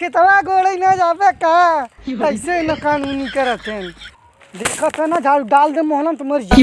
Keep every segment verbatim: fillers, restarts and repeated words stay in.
खेतवा गोड़े ना जाबे का? ऐसे न कानूनी करत हैं। देखत है ना, झाड़ू डाल दे मोहलम तो मर जा।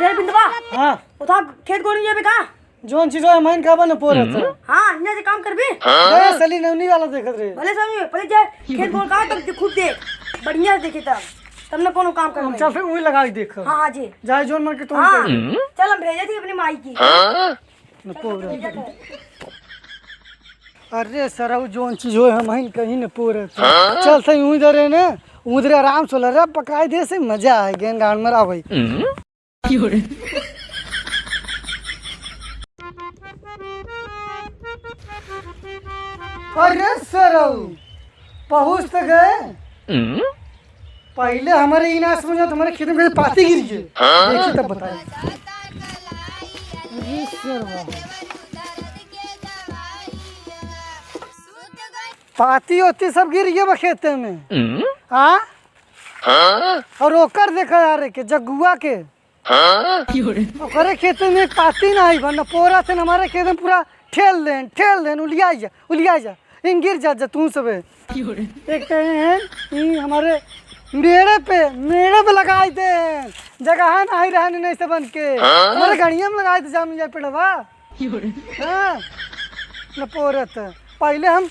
रे बिंदवा। हाँ। उठा, खेत गोड़ी जाबे का? जौन चीज है, महीन का बने पोरत है। हाँ, हियाँ से काम करबी? हाँ? ए, सली नौनी वाला देखत रहे। भले स्वामी, पहले जाए, खेत गोड़ का तब खूब देख, बढ़िया से देखे तब, तब न कोनो काम हम करबे। चल फिर वही लगाई देख। हाँ, हाँ जी। जाए जौन मन के तुम हाँ, कर। चल हम भेजे थी अपनी माई की। हाँ? न पोरत। अरे सरऊ, जौन चीज होए, हम हइन कहीं न पोरत। हाँ? चल सही उधर है ना, उधर आराम से लड़ा पकाई दे से मजा आए, गेन गान में रहा भाई। अरे सरऊ, पहुँच तो गए। पहले हमारे ई ना समझो, तुम्हारे खेत में पाती गिर गए। हाँ? देखिए तब बताए। अरे सरऊ, पाती ओती सब गिर गए बा खेते में। हाँ? और ओकर देखा यार के जगुआ के। ओकरे खेते में एक पाती ना आई बा, न पोरा से न हमारे खेते में पूरा ठेल देन, ठेल देन, उलिया जा, उलिया जा, इन गिर जा, जा तू सबे। एक तो ये है, ई हमारे मेड़े पे, मेड़े पे लगाई दे, जगह ना आई रहने नहीं से बन के। हमारे गड़िया में लगाई दे, जाम जा पेड़वा। हाँ, न पोरत। पहले हम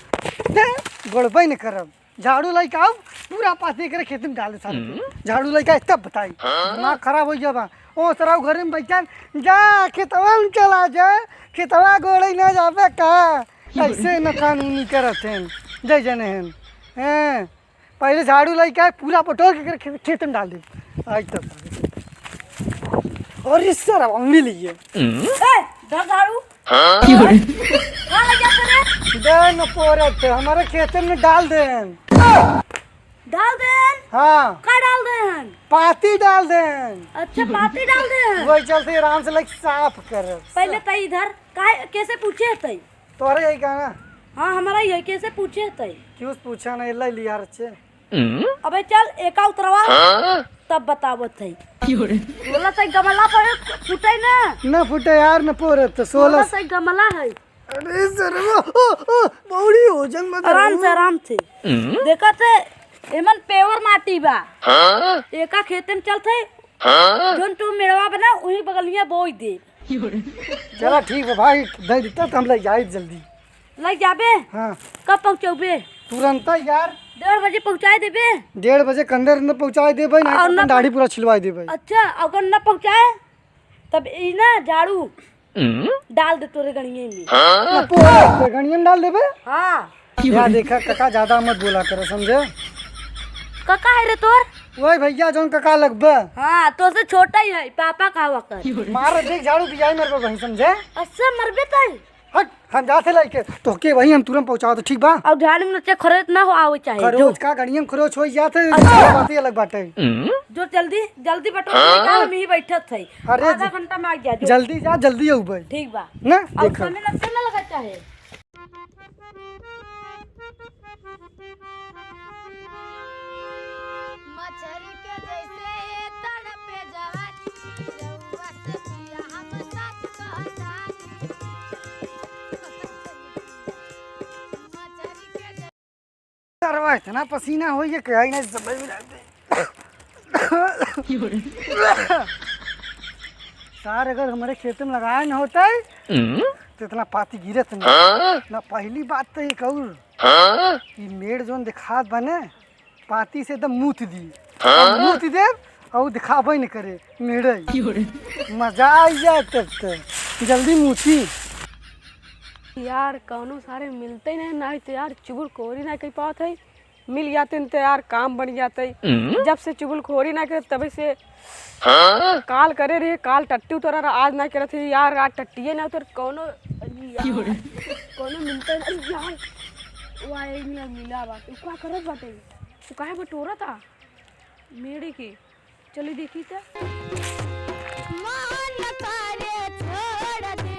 दे गोड़बे न करब। झाड़ू लइके आउ, पूरा पाती एकरे खेत में डाले सारे। झाड़ू लइके आए तब बताई। दिमाग खराब होइ गया बा। ओ सरऊ घर में बैठन, जा खेतवा में चला जा, खेतवा गोड़े ना जाबे का? ऐसे न कानूनी करत हैं, जय जने हैं। हैं, पहले झाड़ू लइके आए, पूरा बटोर के एकरे खे-, खेत में डाल दे। आई तब। अरे सरऊ, मिल गए। ए, धर झाड़ू। हाँ? कहाँ ले जाते रे? दे न पोरत, हमारे खेते में डाल देन। डाल देन? हाँ। का डाल देन? पाती डाल देन। अच्छा, पाती डाल देन। वही चलते आराम से लाइक साफ कर। पहले तई इधर, काहे, कैसे पूछे तई? तोहरे यही कहना। हाँ, हमारा यही, कैसे पूछे तई? क्यों पूछा नहीं, ले लिया रचे। अबे चल, एका उतरवा, हाँ? तब बतावत है। बोला था गमला पर फूटे ना। ना फूटे यार, न पोरत, बोला सोलह। था गमला है। अरे सर, ओ, ओ, ओ, बौड़ी हो जन मत आराम से, आराम से। देखत है, एमन पेवर माटी बा। हाँ? एका खेते में चलत है, हाँ? जौन तू मेड़वा बना, वही बगलिया बोई दे। चला ठीक बा भाई, दे देता तो हम ले जाए जल्दी। लग जाबे? हाँ। कब पहुँचौबे? तुरंत यार। डेढ़ बजे पहुँचाए देबे? डेढ़ बजे के अंदर अंदर पहुँचाए देबे, नहीं और तो अपन न दाढ़ी पूरा छिलवाए देबे। अच्छा, अगर न पहुँचाए, तब ई ना झाड़ू डाल दे तोरे गणिये में। ना पोरे, गणिये में डाल देबे? हाँ। या देखा काका, ज्यादा मत बोला करो, समझे? काका है रे तोर? वही भैया जौन काका लगबे। हाँ, तो से छोटा ही है, पापा कहावा कर। मार देख झाड़ू बिजाई मरबे वहीं, समझे? अच्छा, मरबे तई? हट, हम जाते लइके। तोहके वहीं हम तुरंत पहुँचावत, ठीक बा? और झाड़ू में नचे खरोच ना हो आवे चाहे, खरोच जो। का गड़िया में खरोच हो जात है, अच्छा। बात ही अलग बात है। जो जल्दी, जल्दी बटो, हाँ? हम ही बैठत है। अरे आधा जी। घंटा में आ गया, जो। जल्दी जा, जल्दी आऊ भाई। ठीक बा। ना, और देखो। समय लगते ना लगा चाहे। मछरी के जैसे तड़पे जवानी, रउआ से पिया हम सच कहतानी। मछरी के जै- सरवा इतना पसीना होई है, कहीं नहीं समझ में आते। सार अगर हमारे खेत में लगाए न होते, तो इतना पाती गिरत नहीं। ना पहली बात तो एक और, ई मेड़ जौन दिखात बने, पाती से एकदम मूत दी। हाँ? और मूत देब, और दिखाबे न करे, मेड़े। मजा आ जाए तब तो। जल्दी मूती। यार, कौनो सारे मिलते नहीं, नहीं तो यार, चुगलखोरी ना कर पावत है। मिल जाते न तो यार, काम बन जाते। जब से चुगलखोरी ना करे, तबे से हाँ? काल करे रहे, काल टट्टी उतरा रहा, आज ना करत है यार, आज टट्टिए ना उतर, कौनो, अरे यार, कौनो मिलता है, अरे यार, वाह, एक मिला, मिला बात, तू का करत बाटे? तू काहे बटोरा था? मेड़ी के, चली देखी तो। मन करे छोड़ दे,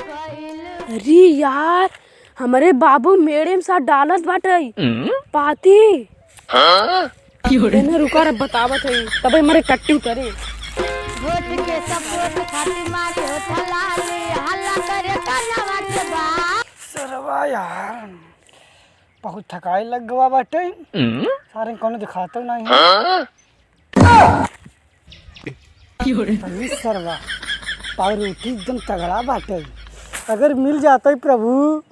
कइल अरे यार, हमरे बाबू मेड़े में साथ डालत बाटे। पाती। हाँ? एने रुका रे, बतावत है, तबे हमरे टट्टी उतरे। वोट के सपोर्ट खातिर मारे होठ लाल। सरवा यार, बहुत थकाई लग गवा बाटे। सारे कौनो दिखाते नहीं है। अरे सरवा, पाव रोटी एकदम तगड़ा बाटे। अगर मिल जाते प्रभु,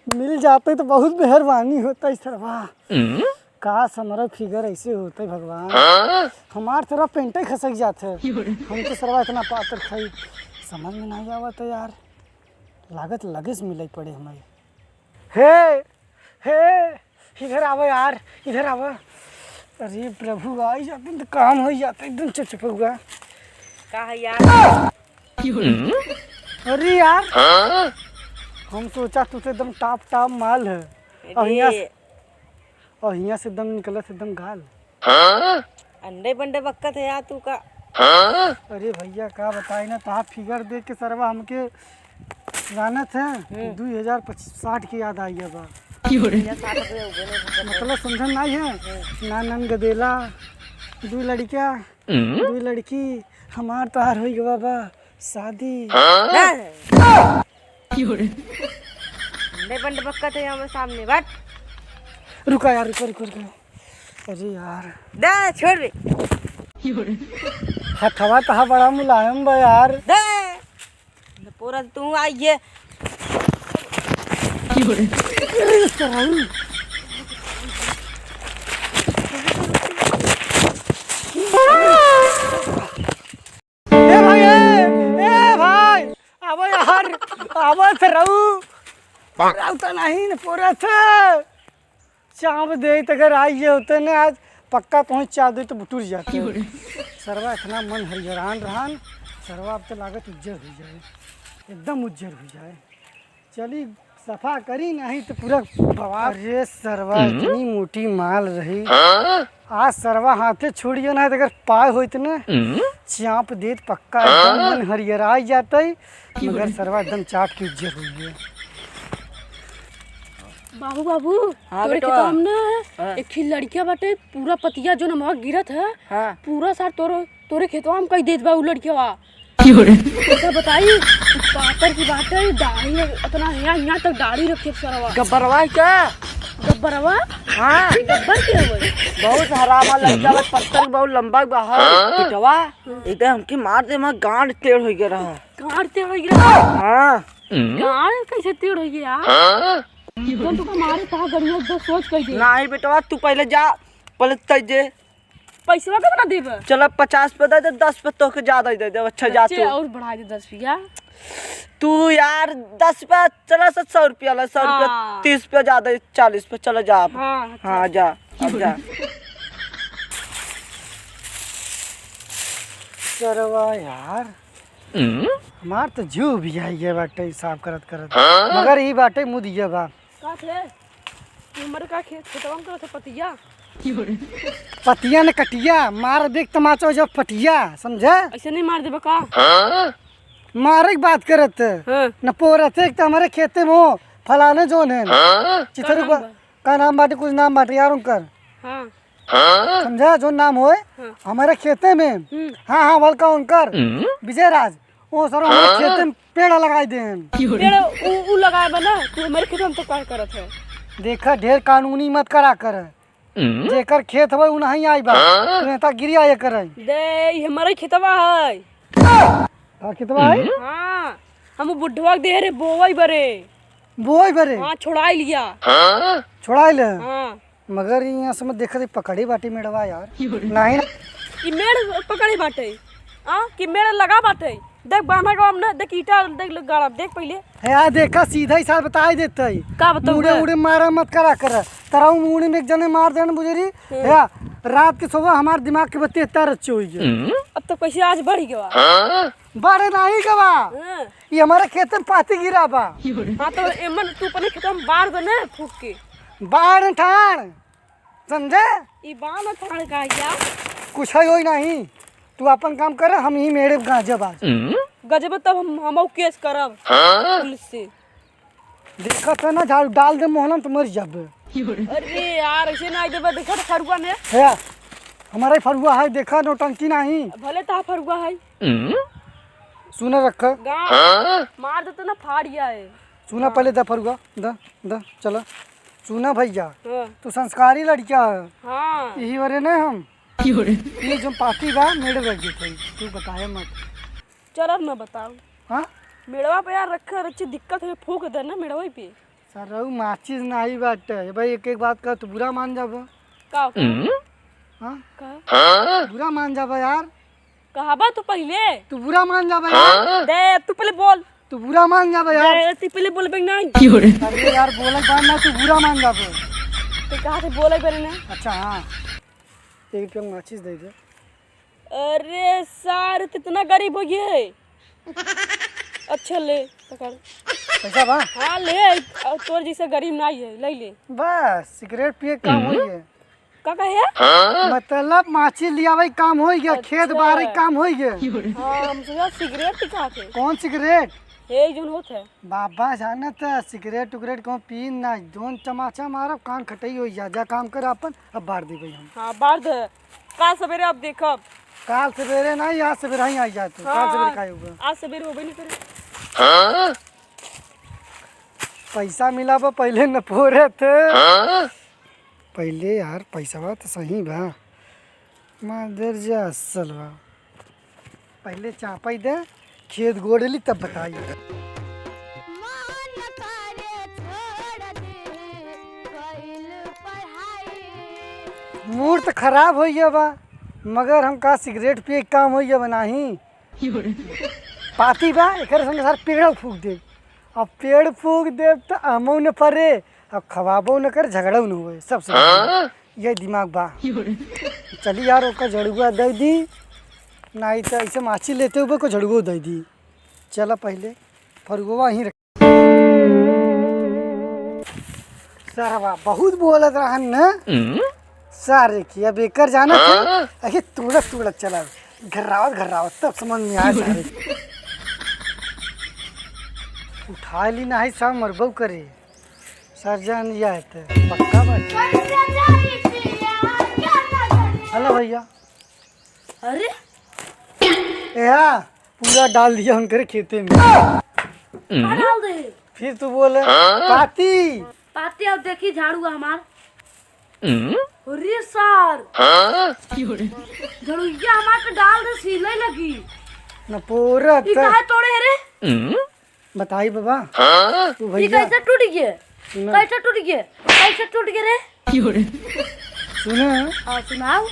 मिल जाते तो बहुत मेहरबानी होता है सरवा। काश हमारा फिगर ऐसे होते भगवान। हमार सरवा पेंटे खसक जाते। हम तो सरवा इतना पातर खाई, समझ में नहीं आवत है यार। लागत लगे से मिले पड़े हमें। हे, हे, इधर आवा यार, इधर आवा। अरे प्रभु, आई जाते तो काम हो जाते एकदम चुपचुप हुआ। का है यार? अरे यार, हम सोचा तू तो एकदम टॉप टॉप माल है। और यहाँ अरे। से, और यहाँ से एकदम निकलत एकदम गाल। अंडे बंडे बक्कत है यार तू का। अरे भैया, का बताई ना, तहार फिगर देख के सरवा हमके जानत है कि हम्म। दुई हजार पच्चीस साठ की याद आई है बा। भैया, साठ रुपये हो गए, नहीं मतलब समझन नहीं है। हम्म। नानन गदेला, दू लड़किया, दू लड़की, हमार तहार होई गवा बा शादी। ना। अंडे बंडे बक्कत है हमारे सामने, बट। रुका यार, रुका, रुका, रुका। अरे यार। दे, छोड़ बे। हथवा तहा बड़ा मुलायम बा यार। दे। पूरा तू आइए। अरे सरऊ। ए भाई, ए, ए भाई, आवा यार, आवा सरऊ। राउता नहीं न पोरत। चाँप देइत अगर आई जे होते न आज, पक्का पहुँच चाँप देइत तो बुटुर जाते। सरवा इतना मन हरिहरान रहन, सरवा अब तो लागत उज्जर हुई जाए, एकदम उज्जर हुई जाए। चली सफा करी, नहीं तो पूरा बवाल। अरे सरवा, इतनी मोटी माल रही। आज सरवा हाथे छोड़िए ना, तो अगर पाए होइत ना, चाँप देत पक्का एकदम मन हरियराई जातई, मगर सरवा एकदम चाट के उज्जर हुई है। बाबू, बाबू, हाँ, तोरे बेटवा। खेतवा में ना हाँ। एक ही लड़किया बाटे, पूरा पतिया जो नमवा गिरत है, हाँ। पूरा सार तोर-, तोरे खेतवा में कई देत बा उ लड़किया। की हो रे? अच्छा बताई, उ पातर की बाटे, दाढ़ी अतना हियाँ, हियाँ तक दाढ़ी रखे सरवा। गब्बरवा है का? गब्बरवा? हाँ। गब्बर के हवे? बहुत हरामा लड़का बा, पत्थर बहुत लंबा बा, हाँ। पिटवा। एकदम हमके मार दे, हमार गांड टेढ़ हो गया रहा। गांड टेढ़ हो गया? हाँ। गांड कैसे टेढ़ हो गया? कौन तुका मारे, कहाँ गड़िया, एकदम सोच कह दे। नहीं बेटवा, तू पहले जा, पहले तय जे। पैसवा कितना देबे? चलो, पचास पे दे दे, दस पे तोहके ज्यादा ही दे दे। अच्छा, जा अच्छे, तू। और बढ़ा दे दस रुपया। तू यार, दस पे चला, सौ रुपया ला, सौ रुपया, हाँ। तीस पे ज्यादा, चालीस पे चला जा अब। हाँ, अच्छा। हाँ, जा, अब जा। सरवा यार, हमार तो जीव भी आई गया बाटे हिसाब करत करत। हाँ? मगर ई बाटे मुदिया बा। का थे? तू हमरे का खेत, खेतवा में करत है पतिया? पतिया न कटिया, मार देख तमाचा हो जाओ फटिया, समझे? ऐसे नहीं मार देबे का? मारे की बात करत है। हाँ। न पोरत है, एक तो हमारे खेते में हो, फलाने जोन है। हाँ। चिथर का नाम बा? का नाम बाटे, कुछ नाम बाटे यार उनकर। हाँ। समझा, जो नाम होए, हाँ। हमारे खेते में। हम्म। हाँ, हाँ, बलका उनकर। हम्म। विजय राज, वो सर हमारे हाँ। खेते में पेड़ लगाई दे हैं। पेड़ उ, उ लगाए बा ना, तू हमारे खेते में तो का करत है? देखा, ढेर कानूनी मत करा कर। हम्म। जेकर खेत होए, उ नहीं आई बा। हाँ। तू नेतागिरी आए करे। दे, ई हमारे खेतवा है। का खेतवा है? हम्म। हाँ, हम बुढ़वा के दे रे, बोवई बरे। बोवई बरे? हाँ, छोड़ाई लिया। छोड़ाई ले? हाँ। मगर ई यहाँ से मत देखत, ई पकड़े बाटी मेड़वा यार। नहीं ना। ई मेड़ पकड़े बाटे। आ, कि मेड़ लगा बाटे। देख बांधा गवा हमने, देख ईटा, देख गाड़ा, देख पहले। हे यार देखा, सीधा ही साथ बताई देते ही। का बताऊँ मुड़े बे? उड़े मारा मत करा कर। तरा मुड़े में एक जने मार देन बुझरी। हम्म। हे यार, रात के सोवा हमार दिमाग के बत्ती तार अच्छे हुई गए। अब तो कैसे आज बढ़ गवा? बाढ़ नाही गवा। हाँ। ये हमारे खेत में पाती गिरा बा। हाँ, तो एमन तू अपने खेत में बाढ़ दे ना फूक के। बाढ़ ठाण, समझे? ई बाढ़ ठाण का यार? कुछ है होई नहीं, तू अपन काम कर, हम ही मेरे गांजे बाज। गजब तब हम, हम केस करब पुलिस से। देखत है ना, झाड़ू डाल दे मोहनम तो मर जाबे। अरे यार, ऐसे ना देबे, देखा तो फरुआ में। है, हमारा ही फरुआ है, देखा नौटंकी नहीं। भले ता फरुआ है। सुना रखा। गाँव मार देते ना फाड़िया है। सुना हाँ। पहले द फरुआ, द, द, चला। सुना भैया, हाँ। तू संस्कारी लड़किया है। हाँ। यही वरे ना हम। ये जो पाती बा, मेड़ रख देते हैं। तू बताए मत। चल अब मैं बताऊँ। हाँ? मेड़वा पे यार रखे रखे दिक्कत है, फूक दे ना मेड़वा पे। सरऊ माचिस नाही बाटे। ए भाई, एक एक बात कह, तू बुरा मान जाबो। का? हाँ? का? बुरा मान जाबो यार। कहबा तू पहिले। तू बुरा मान जाबो यार। दे, तू पहिले बोल। तू बुरा मान जाबो यार। दे, तू पहिले बोलबे नहीं। अरे यार, बोले बात ना, तू बुरा मान जाबो। तू कहा थे बोले बेरे ना? अच्छा, हाँ। एक रुपया माचिस दे दे। अरे सार, तू इतना गरीब हो गया है। अच्छा ले, पकड़। पैसा बा? हाँ ले, और तोर जैसे गरीब नहीं है, ले ले। बस, सिगरेट पिए काम होई है। का कहे? मतलब माचिस लियावे काम होई गया, खेत अच्छा। बाहरे काम होई गया। हाँ, हम सोचा सिगरेट पी खाते। कौन सिगरेट? ये जोन होत है। बाबा जानत है, सिगरेट उगरेट कहूँ पी ना, जोन चमाचा मारब, कान खटई होई जा, जा काम कर आपन, अब बार देबे हम। हाँ, बार दे। काल सवेरे अब देखब। काल सवेरे ना, आज सवेरे ही आई जा तू। काल हाँ, सवेरे काहे हुआ? आज सवेरे होबे नहीं करे। पैसा मिला बा पहले न पोरे थे। पहले यार पैसा बा तो सही बा। मादर जा असल बा। पहले चापाई दे, खेत गोड़ ली तब बताई। मन करे छोड़ दे, गइल पढ़ाई। मूड तो खराब हो गया बा, मगर हम का सिगरेट पिए के काम हो गया बा नाही। पाती बा, एकर संगे सार पेड़ फूक देब। अब पेड़ फूक देब त आमो न फरे, अब खवाबो न कर, झगड़ो न होए, सब समझ में। हाँ? ये दिमाग बा। चली यार, ओकर झड़ुआ दे दी, नहीं तो ऐसे माची लेते हुए को झड़ुओ दे दी। चला पहले फरुआ ही रख। सरवा बहुत बोलत रहन न। सारे की अब एकर जाना थे। हाँ? अरे तोड़त तोड़त चला, घर्रावत घर्रावत तब समझ में आए सारे। उठा ली ना है सब मरबो करे। सर्जन या है तो पक्का बात। हेलो भैया। अरे ए, पूरा डाल दिया उनकरे खेते में। का डाल दे? फिर तू बोले, हाँ? पाती। पाती, अब देखी झाड़ू हमार। अरे सार। हाँ? झड़ुइया हमार पे डाल दे, सीले लगी। न पोरत। ई काहे तोड़े है रे? बताई बाबा। हाँ? तू ई भैया। कैसे टूट गए? सुना। कैसे टूट गए? कैसे टूट गए रे? सुना। हाँ, सुनाओ।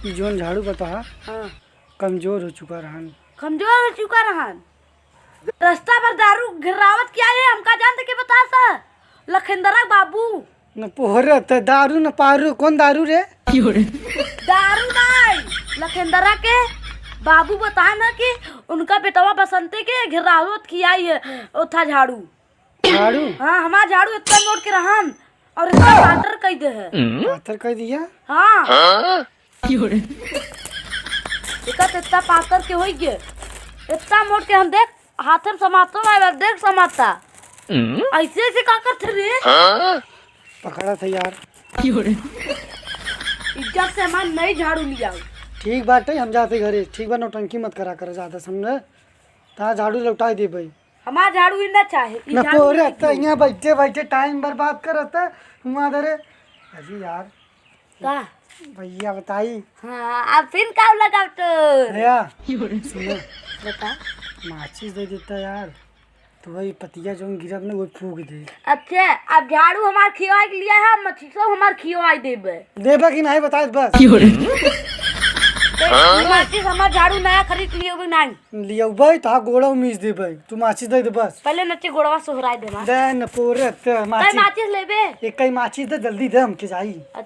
ई जोन झाड़ू बता। हाँ। कमजोर हो चुका रहन। कमजोर हो चुका रहन। रास्ता पर दारू घिर्रावत क्या है, हमका जानते के बताता? लखेंदरा बाबू। न पोहरत दारू न पारू, कौन दारू रे? दारू नहीं, लखेंदरा के बाबू बताए ना कि उनका बेटवा बसंते के घिर्रावत खियाई है, ओथा झाड़ू। झाड़ू? हाँ, हमार झाड़ू इतना मोट के रहन और इतना पातर कई दे है। पातर कई दिया? हाँ। एका तो इतना पातर के होई गे, इतना मोट के हम देख, हाथे में समातो है, देख समाता। ऐसे ऐसे का करते रे? पकड़ा था यार। इज्जत से हमार नई झाड़ू लियाओ। ठीक बाटे, हम जाते घरे। ठीक बा, नौटंकी मत करा कर ज्यादा, समझे? ता झाड़ू लौटाई देबे। हमार झाड़ू ही ना चाहे, ई न झाड़ू पोरे, नहीं तो चाहिए। यहाँ बैठे बैठे टाइम बर्बाद करत है, हुआ धरे। अजी यार, का? भैया बताई। हाँ, अब फिर का लगा तो? भैया, सुनो। बता। माचिस दे देता यार, तो वही पतिया जो गिरत में वो फूक दे। अच्छा, अब झाड़ू हमार खियाए के लिए है, मछिसो हमार खियाए देबे। देबे कि नहीं बताए बस। ए, माचिस हमार झाड़ू नया खरीद लिए भी नहीं। लियौबै, तोहार गोड़वा मीस देबै। तू माचिस दे दे बस। पहले नचे गोड़वा सोहराए दे ना। दे न पोरे, ते तै माचिस। माचिस लेबे? एक कई माचिस दे, जल्दी दे, हमके जाई। अच्छा।